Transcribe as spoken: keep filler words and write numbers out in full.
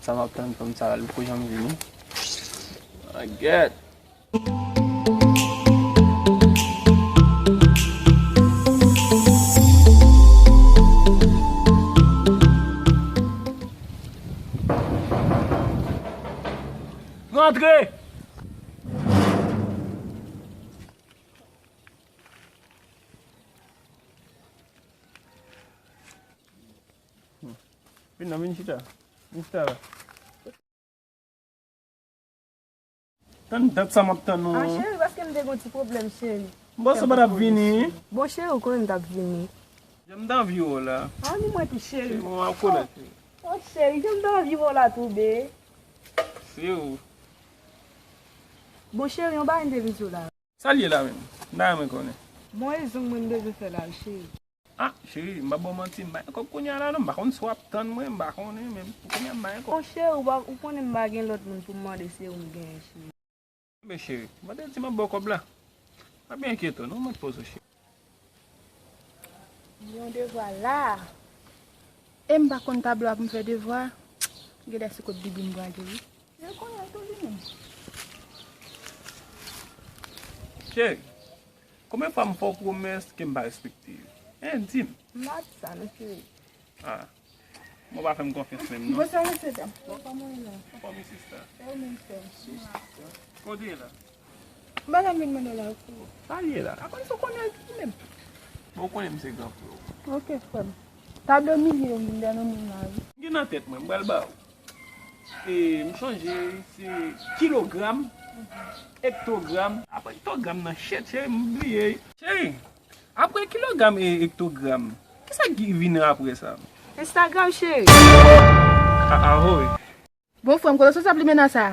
Sa m ap tann fanm sa la, li poko janm vini. Maget. Rantre! Vin non, vin chita. Vin chita la. Tann dat sa m ap tann ou. Ah, cheri, paske m te gon ti pwoblèm, cheri. M panse w pa t ap vini. Bon, cheri, ou konnen m t ap vini. Jan m t anvi w la. Ah, ni mwen tou, cheri. Cheri, mwen ap konnen. Oh, cheri, jan m t anvi w la tou, be. Se ou. Bon, cheri, yon bagay m te vin di w la. Sa l ye la menm? M ta renmen konnen. Bon, e zong mwen m bezwen fè la, cheri. Ah, cheri, m pa ba w manti, m pa gen kòb kounye a la non, m pa konn si w ap tann mwen, m pa konnen, men pou kounye a m pa gen kòb. Bon, cheri, ou pa, ou konnen m pa gen lòt moun pou m mande, se ou m genyen, cheri. Enben, cheri, m pa te di m ap ba w kòb la. Pa byen enkyete w non, mwen poze w, cheri. Yon devwa la. E m pa konn tablo a pou m fè devwa. Genlè se kot Bibi m pral ye wi. Yo konnen tou li menm. Cheri, konbyen fwa m fè w pwomès ke m pa respekte yo? Hein, di m. M pa di sa non, cheri. Ah. Bon, pa fè m konfyans menm non. Bonswa, mesye dam. Kòman w ye la? Anfòm wi sista. E ou menm, frè m? Kote w ye la? M pa janm vin mande w la pou ou. Sa l ye la? Apann si w konnen l tou menm. Bon, ou konnen m se gran frè w. Ok, frè m. Tablo milye yo m vin dèyè nan men m la wi. M gen nan tèt mwen, m pral ba ou. E, m chonje se kilogram, ektogram, apa ektogram nan shit, cheri, m bliye. Cheri, apre kilogram e ektogram, kisa ki vini apre sa? Instagram, cheri. Ah, ah, ho. Bon, frè m, kote w soti ap limen nan sa?